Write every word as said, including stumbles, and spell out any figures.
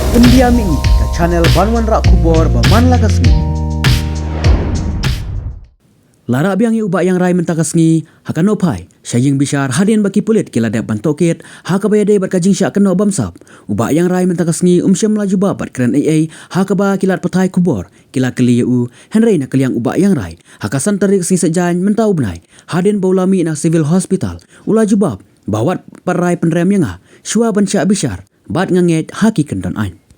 Pyndiah ïa ngi ka channel ban wanrah khubor ba man la ka sngi. La rah biang ïa u Bah Iangrai mynta ka sngi ha ka nohphai sha ïing bishar hadien ba ki pulit ki la dep ban tohkit ha kaba ïadei bad ka jingshah kynnoh bamsap. U Bah Iangrai mynta ka sngi um shym la jubab bad kren ei ei ha kaba ki lad pathai khubor ki la kylli ïa u, hynrei na ka liang u Bah Iangrai ha ka san tarik sngi Saitjaiñ mynta u bnai, hadien ba u la mih na Civil Hospital, u la jubab ba wat pat rai pynrem ïa nga shuwa ban shah bishar bad nga ngeit ha ki kyndon aiñ.